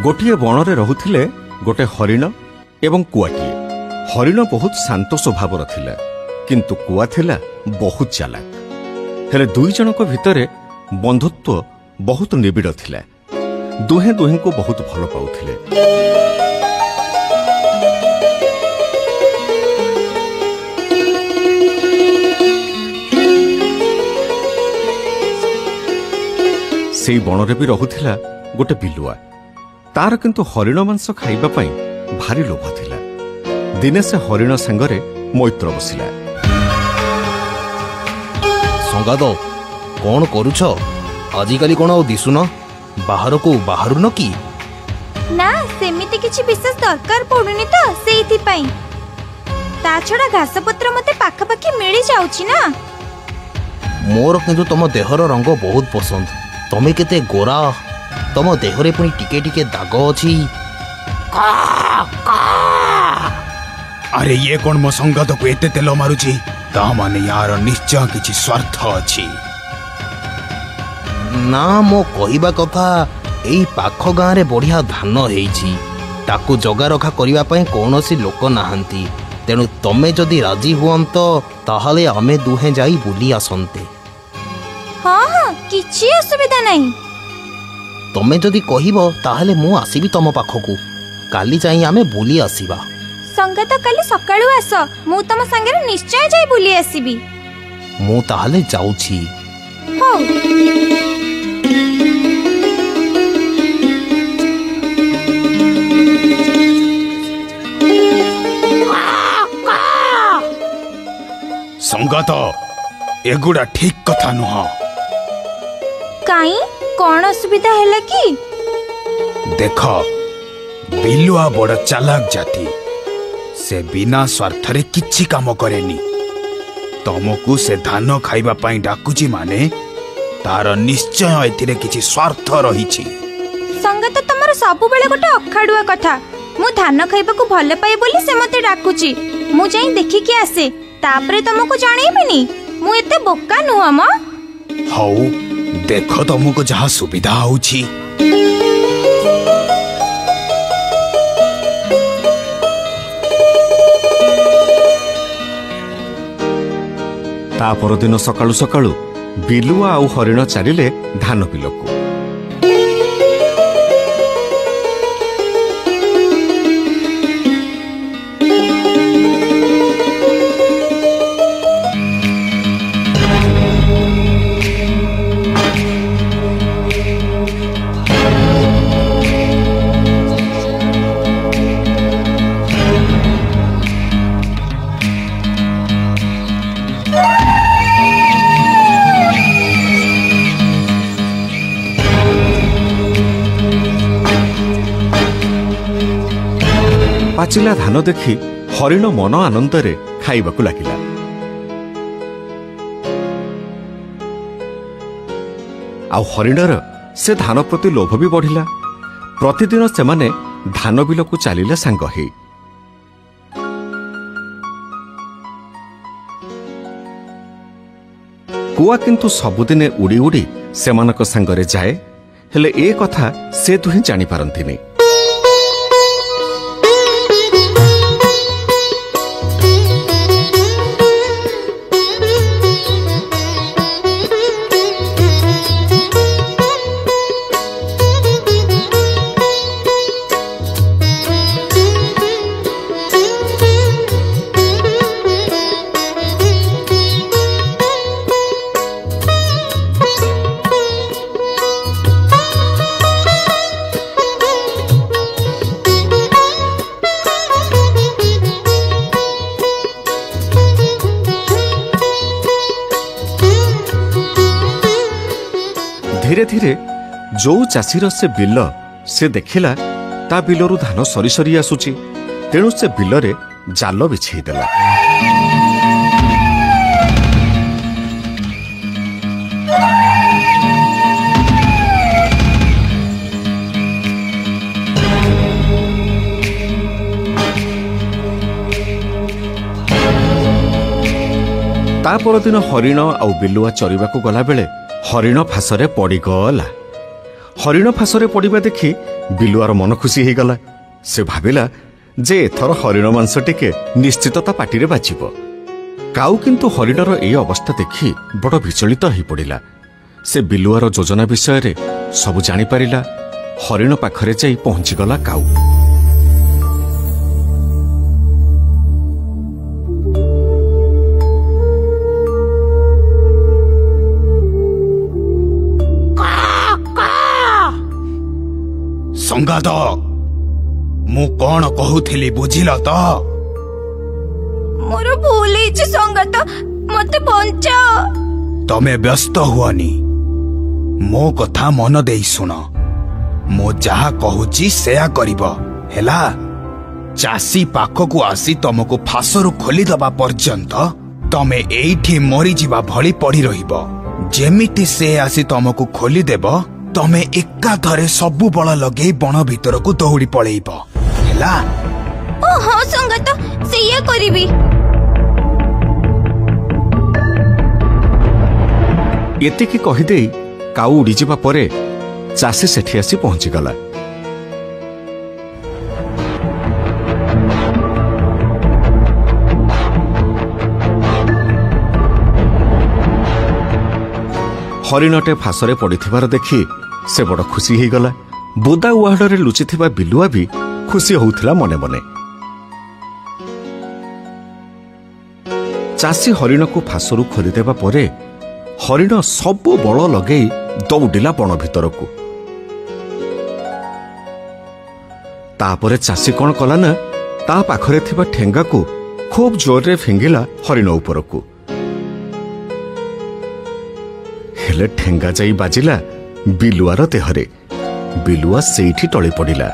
ଗୋଟିଏ ବଣରେ ରହୁଥିଲେ ଗୋଟେ ହରିଣ ଏବଂ କୁଆଟିଏ। ହରିଣ ବହୁତ ଶାନ୍ତ ସ୍ୱଭାବର ଥିଲା, କିନ୍ତୁ କୁଆ ଥିଲା ବହୁତ ଚାଲାକ। ହେଲେ ଦୁଇ ଜଣଙ୍କ ଭିତରେ ବନ୍ଧୁତ୍ୱ ବହୁତ ନିବିଡ଼ ଥିଲା। ଦୁହେଁ ଦୁହିଁଙ୍କୁ ବହୁତ ଭଲ ପାଉଥିଲେ। ସେଇ ବଣରେ ବି ରହୁଥିଲା ଗୋଟେ ବିଲୁଆ। ତାର କିନ୍ତୁ ହରିଣ ମାଂସ ଖାଇବା ପାଇଁ ଭାରି ଲୋଭ ଥିଲା। ଦିନେ ସେ ହରିଣ ସାଙ୍ଗରେ ମୈତ୍ର ବସିଲା। ସଙ୍ଗାତ, କ'ଣ କରୁଛ? ଆଜିକାଲି କ'ଣ ଆଉ ଦିଶୁନ? ବାହାରକୁ ବାହାରୁନ କି? ନା, ସେମିତି କିଛି ବିଶେଷ ଦରକାର ପଡୁନି ତ ସେଇଥିପାଇଁ। ତା ଛଡ଼ା ଘାସପତ୍ର ମତେ ପାଖାପାଖି ମିଳିଯାଉଛି ନା। ମୋର କିନ୍ତୁ ତମ ଦେହର ରଙ୍ଗ ବହୁତ ପସନ୍ଦ। ତମେ କେତେ ଗୋରା, ତମ ଦେହରେ ପୁଣି ଟିକେ ଟିକେ ଦାଗ ଅଛି। ଆରେ, ଇଏ କ'ଣ ମୋ ସଙ୍ଗାତକୁ ଏତେ ତେଲ ମାରୁଛି? ତା ମାନେ ୟାର ନିଶ୍ଚୟ କିଛି ସ୍ୱାର୍ଥ ଅଛି। ନା, ମୋ କହିବା କଥା, ଏଇ ପାଖ ଗାଁରେ ବଢ଼ିଆ ଧାନ ହେଇଛି। ତାକୁ ଜଗାରଖା କରିବା ପାଇଁ କୌଣସି ଲୋକ ନାହାନ୍ତି। ତେଣୁ ତମେ ଯଦି ରାଜି ହୁଅନ୍ତ, ତାହେଲେ ଆମେ ଦୁହେଁ ଯାଇ ବୁଲି ଆସନ୍ତେ। ହଁ ହଁ, କିଛି ଅସୁବିଧା ନାହିଁ। ତମେ ଯଦି କହିବ ତାହେଲେ ମୁଁ ଆସିବି ତମ ପାଖକୁ। କାଲି ଯାଇ ଆମେ ବୁଲି ଆସିବା। ସଙ୍ଗାତ, କାଲି ସକାଳୁ ଆସ, ମୁଁ ତମ ସାଙ୍ଗରେ ନିଶ୍ଚୟ ଯାଇ ବୁଲି ଆସିବି। ମୁଁ ତାହେଲେ ଯାଉଛି। ହଉ। ସଙ୍ଗାତ, ଏଗୁଡ଼ା ଠିକ କଥା ନୁହଁ। କାଇଁ, କ'ଣ ଅସୁବିଧା ହେଲା କି? ଦେଖ, ବିଲୁଆ ବଡ଼ ଚାଲାକ ଜାତି। ସେ ବିନା ସ୍ୱାର୍ଥରେ କିଛି କାମ କରେନି। ତମକୁ ସେ ଧାନ ଖାଇବା ପାଇଁ ଡାକୁଛି ମାନେ ତାର ନିଶ୍ଚୟ ଏଥିରେ କିଛି ସ୍ୱାର୍ଥ ରହିଛି। ସଙ୍ଗାତ, ତମର ସବୁବେଳେ ଗୋଟେ ଅଖାଡୁଆ କଥା। ମୁଁ ଧାନ ଖାଇବାକୁ ଭଲ ପାଏ ବୋଲି ସେ ମତେ ଡାକୁଛି। ମୁଁ ଯାଇ ଦେଖିକି ଆସେ, ତାପରେ ତମକୁ ଜଣେଇବିନି? ମୁଁ ଏତେ ବୋକା ନୁହଁ ମ। ହଉ, ଦେଖ ତମକୁ ଯାହା ସୁବିଧା ହଉଛି। ତା ପରଦିନ ସକାଳୁ ସକାଳୁ ବିଲୁଆ ଆଉ ହରିଣ ଚାଲିଲେ ଧାନ ବିଲକୁ। ପାଚିଲା ଧାନ ଦେଖି ହରିଣ ମନ ଆନନ୍ଦରେ ଖାଇବାକୁ ଲାଗିଲା। ଆଉ ହରିଣର ସେ ଧାନ ପ୍ରତି ଲୋଭ ବି ବଢ଼ିଲା। ପ୍ରତିଦିନ ସେମାନେ ଧାନ ବିଲକୁ ଚାଲିଲେ ସାଙ୍ଗ ହେଇ। କୁଆ କିନ୍ତୁ ସବୁଦିନେ ଉଡ଼ି ଉଡ଼ି ସେମାନଙ୍କ ସାଙ୍ଗରେ ଯାଏ, ହେଲେ ଏ କଥା ସେ ଦୁହେଁ ଜାଣିପାରନ୍ତିନି। ଧୀରେ ଧୀରେ ଯୋଉ ଚାଷୀର ସେ ବିଲ, ସେ ଦେଖିଲା ତା ବିଲରୁ ଧାନ ସରି ସରି ଆସୁଛି। ତେଣୁ ସେ ବିଲରେ ଜାଲ ବିଛେଇ ଦେଲା। ତା ପରଦିନ ହରିଣ ଆଉ ବିଲୁଆ ଚରିବାକୁ ଗଲାବେଳେ ହରିଣ ଫାଶରେ ପଡ଼ିଗଲା। ହରିଣ ଫାଶରେ ପଡ଼ିବା ଦେଖି ବିଲୁଆର ମନ ଖୁସି ହେଇଗଲା। ସେ ଭାବିଲା ଯେ ଏଥର ହରିଣ ମାଂସ ଟିକେ ନିଶ୍ଚିତ ତା ପାଟିରେ ବାଜିବ। କାଉ କିନ୍ତୁ ହରିଣର ଏଇ ଅବସ୍ଥା ଦେଖି ବଡ଼ ବିଚଳିତ ହୋଇପଡ଼ିଲା। ସେ ବିଲୁଆର ଯୋଜନା ବିଷୟରେ ସବୁ ଜାଣିପାରିଲା। ହରିଣ ପାଖରେ ଯାଇ ପହଞ୍ଚିଗଲା କାଉ। ସଙ୍ଗାତ, ମୁଁ କଣ କହୁଥିଲି ବୁଝିଲ ତ? ମୋର ଭୁଲ ହେଇଛି ସଙ୍ଗାତ, ମତେ ବଞ୍ଚାଅ। ତମେ ବ୍ୟସ୍ତ ହୁଅନି, ମୋ କଥା ମନ ଦେଇ ଶୁଣ। ମୁଁ ଯାହା କହୁଛି ସେୟା କରିବ, ହେଲା? ଚାଷୀ ପାଖକୁ ଆସି ତମକୁ ଫାଶରୁ ଖୋଲିଦବା ପର୍ଯ୍ୟନ୍ତ ତମେ ଏଇଠି ମରିଯିବା ଭଳି ପଡ଼ି ରହିବ। ଯେମିତି ସେ ଆସି ତମକୁ ଖୋଲିଦେବ, ତମେ ଏକାଥରେ ସବୁ ବଳ ଲଗେଇ ବଣ ଭିତରକୁ ଦୌଡ଼ି ପଳେଇବ, ହେଲା? ଓ ହଁ ସଙ୍ଗାତ, ସେଇଆ କରିବି। ଏତିକି କହିଦେଇ କାଉ ଉଡ଼ିଯିବା ପରେ ଚାଷୀ ସେଠି ଆସି ପହଞ୍ଚିଗଲା। ହରିଣଟେ ଫାଶରେ ପଡ଼ିଥିବାର ଦେଖି ସେ ବଡ଼ ଖୁସି ହେଇଗଲା। ବୁଦା ଉହାଡ଼ରେ ଲୁଚିଥିବା ବିଲୁଆ ବି ଖୁସି ହେଉଥିଲା ମନେ ମନେ। ଚାଷୀ ହରିଣକୁ ଫାଶରୁ ଖୋଲିଦେବା ପରେ ହରିଣ ସବୁ ବଳ ଲଗେଇ ଦୌଡ଼ିଲା ବଣ ଭିତରକୁ। ତାପରେ ଚାଷୀ କଣ କଲା ନା, ତା ପାଖରେ ଥିବା ଠେଙ୍ଗାକୁ ଖୁବ୍ ଜୋରରେ ଫିଙ୍ଗିଲା ହରିଣ ଉପରକୁ। ହେଲେ ଠେଙ୍ଗା ଯାଇ ବାଜିଲା ବିଲୁଆର ଦେହରେ। ବିଲୁଆ ସେଇଠି ଟଳି ପଡ଼ିଲା।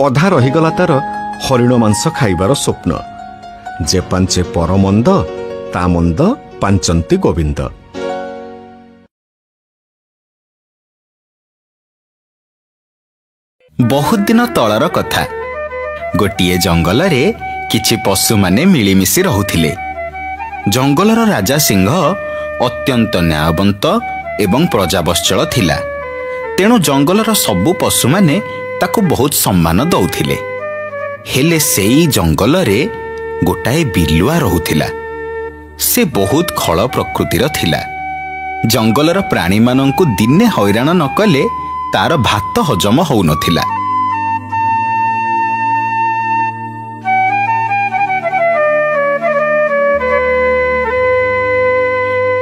ଅଧା ରହିଗଲା ତାର ହରିଣ ମାଂସ ଖାଇବାର ସ୍ୱପ୍ନ। ଯେ ପାଞ୍ଚେ ପରମନ୍ଦ, ତା ମନ୍ଦ ପାଞ୍ଚନ୍ତି ଗୋବିନ୍ଦ। ବହୁତ ଦିନ ତଳର କଥା, ଗୋଟିଏ ଜଙ୍ଗଲରେ କିଛି ପଶୁମାନେ ମିଳିମିଶି ରହୁଥିଲେ। ଜଙ୍ଗଲର ରାଜା ସିଂହ ଅତ୍ୟନ୍ତ ନ୍ୟାୟବନ୍ତ ଏବଂ ପ୍ରଜାବତ୍ସଳ ଥିଲା। ତେଣୁ ଜଙ୍ଗଲର ସବୁ ପଶୁମାନେ ତାକୁ ବହୁତ ସମ୍ମାନ ଦଉଥିଲେ। ହେଲେ ସେଇ ଜଙ୍ଗଲରେ ଗୋଟାଏ ବିଲୁଆ ରହୁଥିଲା। ସେ ବହୁତ ଖଳ ପ୍ରକୃତିର ଥିଲା। ଜଙ୍ଗଲର ପ୍ରାଣୀମାନଙ୍କୁ ଦିନେ ହଇରାଣ ନ କଲେ ତାର ଭାତ ହଜମ ହଉନଥିଲା।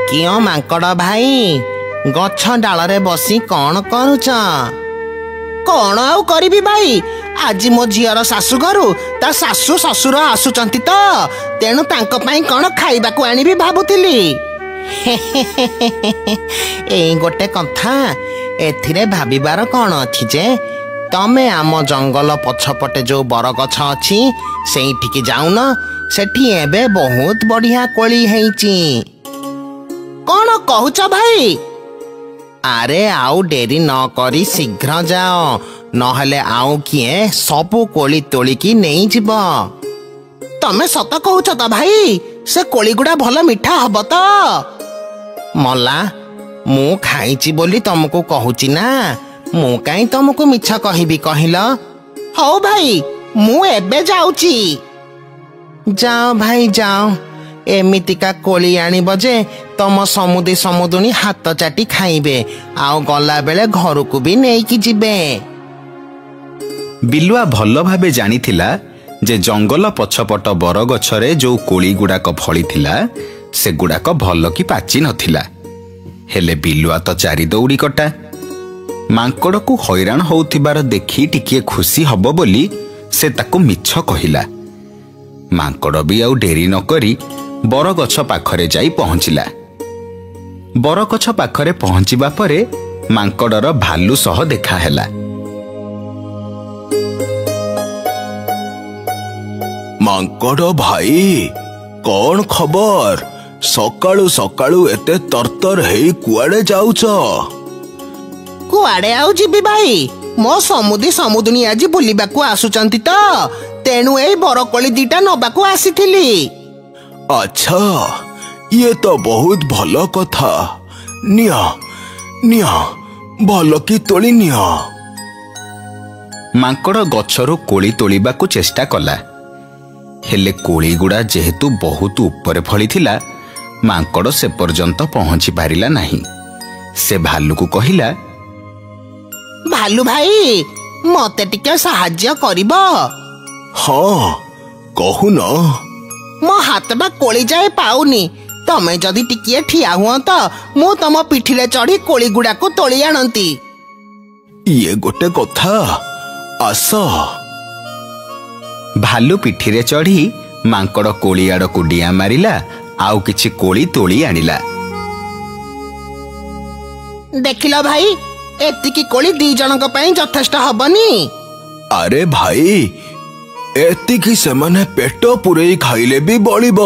କିଅ ମାଙ୍କଡ଼ ଭାଇ, ଗଛ ଡାଳରେ ବସି କଣ କରୁଛ? କଣ ଆଉ କରିବି ଭାଇ, ଆଜି ମୋ ଝିଅର ଶାଶୁ ଘରୁ ତା ଶାଶୁ ଶ୍ୱଶୁର ଆସୁଛନ୍ତି ତ, ତେଣୁ ତାଙ୍କ ପାଇଁ କଣ ଖାଇବାକୁ ଆଣିବି ଭାବୁଥିଲି। ଏଇ ଗୋଟେ କଥା, ଏଥିରେ ଭାବିବାର କଣ ଅଛି ଯେ? ତମେ ଆମ ଜଙ୍ଗଲ ପଛପଟେ ଯୋଉ ବରଗଛ ଅଛି ସେଇଠିକି ଯାଉନ, ସେଠି ଏବେ ବହୁତ ବଢିଆ କୋଳି ହେଇଛି। କଣ କହୁଛ ଭାଇ? ଆରେ ଆଉ ଡେରି ନ କରି ଶୀଘ୍ର ଯାଅ, ନହେଲେ ଆଉ କିଏ ସବୁ କୋଳି ତୋଳିକି ନେଇଯିବ। ତମେ ସତ କହୁଛ ତ ଭାଇ? ସେ କୋଳିଗୁଡା ଭଲ ମିଠା ହବ ତ? ମଲା, ମୁଁ ଖାଇଛି ବୋଲି ତମକୁ କହୁଛି ନା, ମୁଁ କାହିଁ ତମକୁ ମିଛ କହିବି କହିଲ? ହଉ ଭାଇ, ମୁଁ ଏବେ ଯାଉଛି। ଯାଅ ଭାଇ ଯାଅ, ଏମିତିକା କୋଳି ଆଣିବ ଯେ ତମ ସମୁଦି ସମୁଦୁଣୀ ହାତ ଚାଟି ଖାଇବେ, ଆଉ ଗଲାବେଳେ ଘରକୁ ବି ନେଇକି ଯିବେ। ବିଲୁଆ ଭଲ ଭାବେ ଜାଣିଥିଲା ଯେ ଜଙ୍ଗଲ ପଛପଟ ବରଗଛରେ ଯୋଉ କୋଳି ଗୁଡାକ ଫଳିଥିଲା ସେଗୁଡାକ ଭଲ କି ପାଚି ନଥିଲା। ହେଲେ ବିଲୁଆ ତ ଚାରି ଦଉଡ଼ି କଟା। ମାଙ୍କଡ଼କୁ ହଇରାଣ ହଉଥିବାର ଦେଖି ଟିକିଏ ଖୁସି ହବ ବୋଲି ସେ ତାକୁ ମିଛ କହିଲା। ମାଙ୍କଡ଼ ବି ଆଉ ଡେରି ନ କରି ବରଗଛ ପାଖରେ ଯାଇ ପହଞ୍ଚିଲା। ବରଗଛ ପାଖରେ ପହଞ୍ଚିବା ପରେ ମାଙ୍କଡ଼ର ଭାଲୁ ସହ ଦେଖା ହେଲା। ମାଙ୍କଡ଼ ଭାଇ, କଣ ଖବର? ସକାଳୁ ସକାଳୁ ଏତେ ତରତର ହେଇ କୁଆଡେ ଯାଉଛ? କୁଆଡେ ଆଉ ଯିବି ଭାଇ, ମୋ ସମୁଦି ସମୁଦୁଣୀ ଆଜି ବୁଲିବାକୁ ଆସୁଛନ୍ତି ତ, ତେଣୁ ଏଇ ବରକୋଳି ଦିଟା ନବାକୁ ଆସିଥିଲି। ଆଚ୍ଛା, ଇଏ ତ ବହୁତ ଭଲ କଥା। ନିଅ, ନିଅ, ଭଲ କି ତୋଳି ନିଅ। ମାଙ୍କଡ଼ ଗଛରୁ କୋଳି ତୋଳିବାକୁ ଚେଷ୍ଟା କଲା। ହେଲେ କୋଳିଗୁଡ଼ା ଯେହେତୁ ବହୁତ ଉପରେ ଫଳିଥିଲା, ମାଙ୍କଡ଼ ସେ ପର୍ଯ୍ୟନ୍ତ ପହଞ୍ଚି ପାରିଲା ନାହିଁ। ସେ ଭାଲୁକୁ କହିଲା, ଭାଲୁ ଭାଇ, ମତେ ଟିକେ ସାହାଯ୍ୟ କରିବ? ହଁ, କହୁନ। ମୋ ହାତଟା କୋଳି ଯାଏ ପାଉନି। ତମେ ଯଦି ଟିକିଏ ଠିଆ ହୁଅନ୍ତ, ମୁଁ ତମ ପିଠିରେ ଚଢି କୋଳି ଗୁଡାକୁ ତୋଳି ଆଣନ୍ତି। ଇଏ ଗୋଟେ କଥା, ଆସ। ଭାଲୁ ପିଠିରେ ଚଢି ମାଙ୍କଡ଼ କୋଳି ଆଡ଼କୁ ଡିଆଁ ମାରିଲା ଆଉ କିଛି କୋଳି ତୋଳି ଆଣିଲା। ଦେଖିଲ ଭାଇ, ଏତିକି କୋଳି ଦି ଜଣଙ୍କ ପାଇଁ ଯଥେଷ୍ଟ ହବନି? ଆରେ ଭାଇ, ଏତିକି ସେମାନେ ପେଟ ପୂରେଇ ଖାଇଲେ ବି ବଳିବ।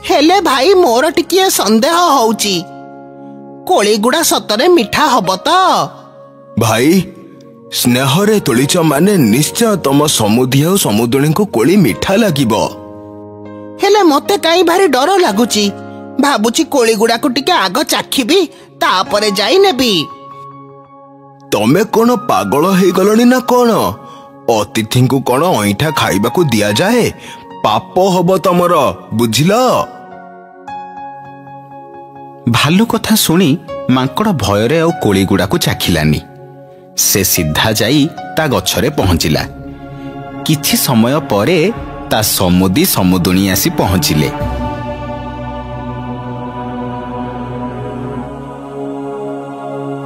ହେଲେ ଭାଇ, ମୋର ଟିକିଏ ସନ୍ଦେହ ହଉଛି, କୋଳିଗୁଡା ସତରେ ମିଠା ହବ ତ? ଭାଇ, ସ୍ନେହରେ ତୋଳିଛ ମାନେ ନିଶ୍ଚୟ ତମ ସମୁଦି ଆଉ ସମୁଦୁଣୀଙ୍କୁ କୋଳି ମିଠା ଲାଗିବ। ହେଲେ ମତେ କାହିଁ ଭାରି ଡର ଲାଗୁଛି। ଭାବୁଛି କୋଳିଗୁଡାକୁ ଟିକେ ଆଗ ଚାଖିବି, ତାପରେ ଯାଇ ନେବି। ତମେ କଣ ପାଗଳ ହେଇଗଲଣି ନା କଣ? ଅତିଥିଙ୍କୁ କଣ ଅଇଁଠା ଖାଇବାକୁ ଦିଆଯାଏ? ପାପ ହବ ତମର, ବୁଝିଲ? ଭାଲୁ କଥା ଶୁଣି ମାଙ୍କଡ଼ ଭୟରେ ଆଉ କୋଳିଗୁଡ଼ାକୁ ଚାଖିଲାନି। ସେ ସିଧା ଯାଇ ତା ଗଛରେ ପହଞ୍ଚିଲା। କିଛି ସମୟ ପରେ ତା ସମୁଦି ସମୁଦୁଣୀ ଆସି ପହଞ୍ଚିଲେ।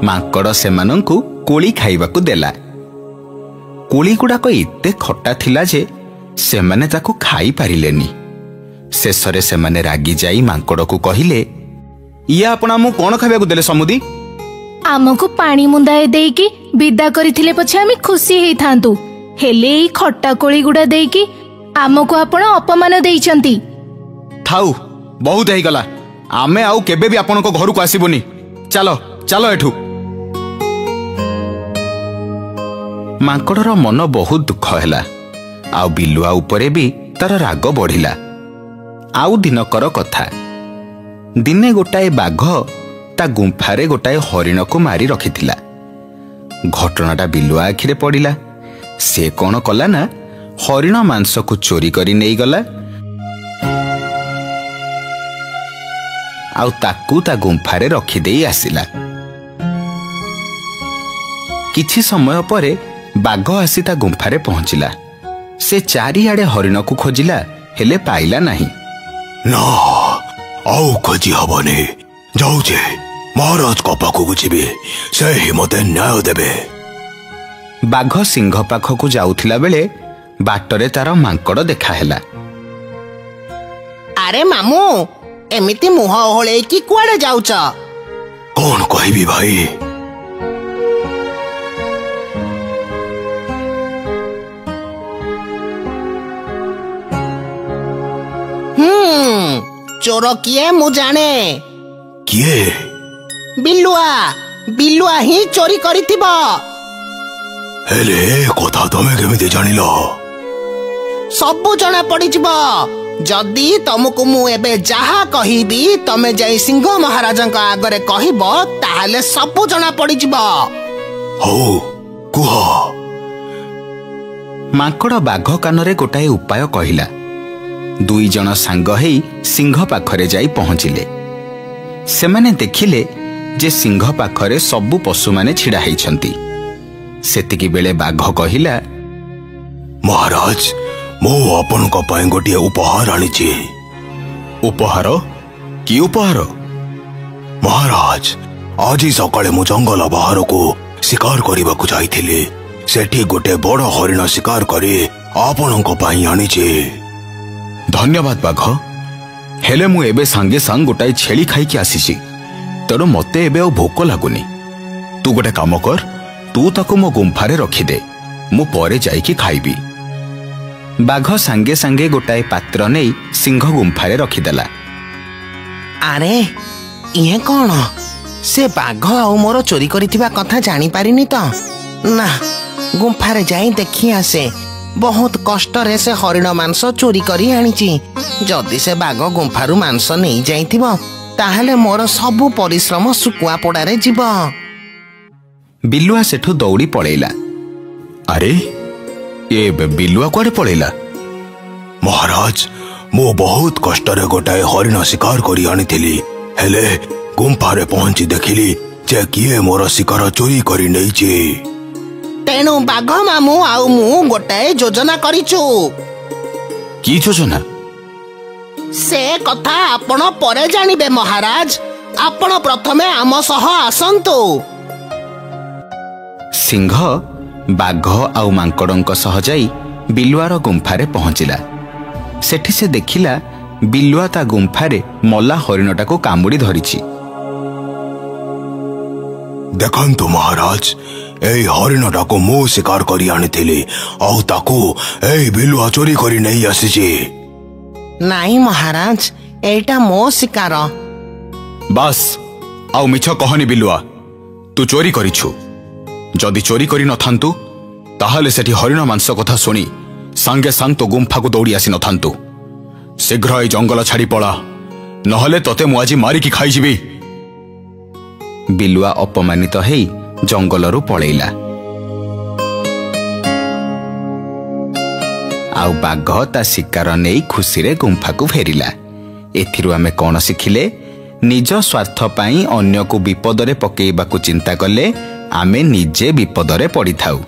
ମାଙ୍କଡ଼ ସେମାନଙ୍କୁ କୋଳି ଖାଇବାକୁ ଦେଲା। କୋଳିଗୁଡ଼ାକ ଏତେ ଖଟା ଥିଲା ଯେ ସେମାନେ ତାକୁ ଖାଇପାରିଲେନି। ଶେଷରେ ସେମାନେ ରାଗିଯାଇ ମାଙ୍କଡ଼କୁ କହିଲେ, ଇଏ ଆପଣ ଆମକୁ କଣ ଖାଇବାକୁ ଦେଲେ ସମୁଦି? ଆମକୁ ପାଣି ମୁନ୍ଦାଏ ଦେଇକି ବିଦା କରିଥିଲେ ପଛେ ଆମେ ଖୁସି ହେଇଥାନ୍ତୁ, ହେଲେ ଏଇ ଖଟା କୋଳି ଗୁଡା ଦେଇକି ଆମକୁ ଆପଣ ଅପମାନ ଦେଇଛନ୍ତି। ଥାଉ, ବହୁତ ହେଇଗଲା। ଆମେ ଆଉ କେବେ ବି ଆପଣଙ୍କ ଘରକୁ ଆସିବୁନି। ଚାଲ ଚାଲ ଏଠୁ। ମାଙ୍କଡ଼ର ମନ ବହୁତ ଦୁଃଖ ହେଲା ଆଉ ବିଲୁଆ ଉପରେ ବି ତାର ରାଗ ବଢ଼ିଲା। ଆଉ ଦିନକର କଥା, ଦିନେ ଗୋଟାଏ ବାଘ ତା ଗୁମ୍ଫାରେ ଗୋଟାଏ ହରିଣକୁ ମାରି ରଖିଥିଲା। ଘଟଣାଟା ବିଲୁଆ ଆଖିରେ ପଡ଼ିଲା। ସେ କଣ କଲା ନା, ହରିଣ ମାଂସକୁ ଚୋରି କରି ନେଇଗଲା ଆଉ ତାକୁ ତା ଗୁମ୍ଫାରେ ରଖିଦେଇ ଆସିଲା। କିଛି ସମୟ ପରେ ବାଘ ଆସି ତା ଗୁମ୍ଫାରେ ପହଞ୍ଚିଲା। ସେ ଚାରିଆଡ଼େ ହରିଣକୁ ଖୋଜିଲା, ହେଲେ ପାଇଲା ନାହିଁ। ନା, ଆଉ ଖୋଜି ହବନି। ଯାଉଛି, ମହାରାଜଙ୍କ ପାଖକୁ ଯିବି, ସେ ହିଁ ମତେ ନ୍ୟାୟ ଦେବେ। ବାଘ ସିଂହ ପାଖକୁ ଯାଉଥିଲା ବେଳେ ବାଟରେ ତାର ମାଙ୍କଡ଼ ଦେଖାହେଲା। ଆରେ ମାମୁଁ, ଏମିତି ମୁହଁ ଓହଳେଇକି କୁଆଡେ ଯାଉଛ? କଣ କହିବି ଭାଇ, ହୁଁ, ଚୋର କିଏ ମୁଁ ଜାଣେ। କିଏ? ବିଲୁଆ। ବିଲୁଆ ହିଁ ଚୋରି କରିଥିବ। ହେଲେ ଏ କଥା ତମେ କେମିତି ଜାଣିଲ? ସବୁ ଜଣା ପଡିଯିବ ଯଦି ତମକୁ ମୁଁ ଏବେ ଯାହା କହିବି ତମେ ଯାଇ ସିଂହ ମହାରାଜଙ୍କ ଆଗରେ କହିବ, ତାହେଲେ ସବୁ ଜଣା ପଡିଯିବ। ହଉ, କୁହ। ମାଙ୍କଡ଼ ବାଘ କାନରେ ଗୋଟାଏ ଉପାୟ କହିଲା। ଦୁଇ ଜଣ ସାଙ୍ଗ ହେଇ ସିଂହ ପାଖରେ ଯାଇ ପହଞ୍ଚିଲେ। ସେମାନେ ଦେଖିଲେ ଯେ ସିଂହ ପାଖରେ ସବୁ ପଶୁମାନେ ଛିଡ଼ା ହେଇଛନ୍ତି। ସେତିକି ବେଳେ ବାଘ କହିଲା, ମହାରାଜ, ମୁଁ ଆପଣଙ୍କ ପାଇଁ ଗୋଟିଏ ଉପହାର ଆଣିଛି। ଉପହାର? କି ଉପହାର? ମହାରାଜ, ଆଜି ସକାଳେ ମୁଁ ଜଙ୍ଗଲ ବାହାରକୁ ଶିକାର କରିବାକୁ ଯାଇଥିଲି। ସେଠି ଗୋଟେ ବଡ ହରିଣ ଶିକାର କରି ଆପଣଙ୍କ ପାଇଁ ଆଣିଛି। ଧନ୍ୟବାଦ ବାଘ, ହେଲେ ମୁଁ ଏବେ ସାଙ୍ଗେ ସାଙ୍ଗ ଗୋଟାଏ ଛେଳି ଖାଇକି ଆସିଛି, ତେଣୁ ମତେ ଏବେ ଆଉ ଭୋକ ଲାଗୁନି। ତୁ ଗୋଟେ କାମ କର, ତୁ ତାକୁ ମୋ ଗୁମ୍ଫାରେ ରଖିଦେ, ମୁଁ ପରେ ଯାଇକି ଖାଇବି। ବାଘ ସାଙ୍ଗେ ସାଙ୍ଗେ ଗୋଟାଏ ପାତ୍ର ନେଇ ସିଂହ ଗୁମ୍ଫାରେ ରଖିଦେଲା। ଆରେ, ଇଏ କଣ? ସେ ବାଘ ଆଉ ମୋର ଚୋରି କରିଥିବା କଥା ଜାଣିପାରିନି ତ? ନା, ଗୁମ୍ଫାରେ ଯାଇ ଦେଖି ଆସେ। ବହୁତ କଷ୍ଟରେ ସେ ହରିଣ ମାଂସ ଚୋରି କରି ଆଣିଛି। ଯଦି ସେ ବାଘ ଗୁମ୍ଫାରୁ ମାଂସ ନେଇଯାଇଥିବ, ତାହେଲେ ମୋର ସବୁ ପରିଶ୍ରମ ଶୁଖୁଆ ପୋଡ଼ାରେ ଯିବ। ବିଲୁଆ ସେଠୁ ଦୌଡ଼ି ପଳେଇଲା। ଆରେ, ଏ ବିଲୁଆ କୁଆଡ଼େ ପଳେଇଲା? ମହାରାଜ, ମୁଁ ବହୁତ କଷ୍ଟରେ ଗୋଟାଏ ହରିଣ ଶିକାର କରି ଆଣିଥିଲି, ହେଲେ ଗୁମ୍ଫାରେ ପହଞ୍ଚି ଦେଖିଲି ଯେ କିଏ ମୋର ଶିକାର ଚୋରି କରି ନେଇଛି। ତେଣୁ ବାଘ ମାମୁଁ ଆଉ ମୁଁ ଗୋଟାଏ ଯୋଜନା କରିଛୁ। କି ଯୋଜନା? ସେ କଥା ଆପଣ ପରେ ଜାଣିବେ ମହାରାଜ, ଆପଣ ପ୍ରଥମେ ଆମ ସହ ଆସନ୍ତୁ। ସିଂହ ବାଘ ଆଉ ମାଙ୍କଡ଼ଙ୍କ ସହ ଯାଇ ବିଲୁଆର ଗୁମ୍ଫାରେ ପହଞ୍ଚିଲା। ସେଠି ସେ ଦେଖିଲା ବିଲୁଆ ତା ଗୁମ୍ଫାରେ ମଲା ହରିଣଟାକୁ କାମୁଡ଼ି ଧରିଛି। ଦେଖନ୍ତୁ ମହାରାଜ, ଏଇ ହରିଣଟାକୁ ମୁଁ ଶିକାର କରି ଆଣିଥିଲି, ଆଉ ତାକୁ ଏଇ ବିଲୁଆ ଚୋରି କରି ନେଇ ଆସିଛି। ନାଇଁ ମହାରାଜ, ଏଇଟା ମୋ ଶିକାର। ବାସ୍, ଆଉ ମିଛ କହନି ବିଲୁଆ, ତୁ ଚୋରି କରିଛୁ। ଯଦି ଚୋରି କରି ନଥାନ୍ତୁ, ତାହେଲେ ସେଠି ହରିଣ ମାଂସ କଥା ଶୁଣି ସାଙ୍ଗେ ସାଙ୍ଗ ତୋ ଗୁମ୍ଫାକୁ ଦୌଡ଼ି ଆସି ନଥାନ୍ତୁ। ଶୀଘ୍ର ଏଇ ଜଙ୍ଗଲ ଛାଡ଼ି ପଳା, ନହେଲେ ତତେ ମୁଁ ଆଜି ମାରିକି ଖାଇଯିବି। ବିଲୁଆ ଅପମାନିତ ହେଇ ଜଙ୍ଗଲରୁ ପଳେଇଲା, ଆଉ ବାଘ ତା ଶିକାର ନେଇ ଖୁସିରେ ଗୁମ୍ଫାକୁ ଫେରିଲା। ଏଥିରୁ ଆମେ କ'ଣ ଶିଖିଲେ? ନିଜ ସ୍ୱାର୍ଥ ପାଇଁ ଅନ୍ୟକୁ ବିପଦରେ ପକେଇବାକୁ ଚିନ୍ତା କଲେ ଆମେ ନିଜେ ବିପଦରେ ପଡ଼ିଥାଉ।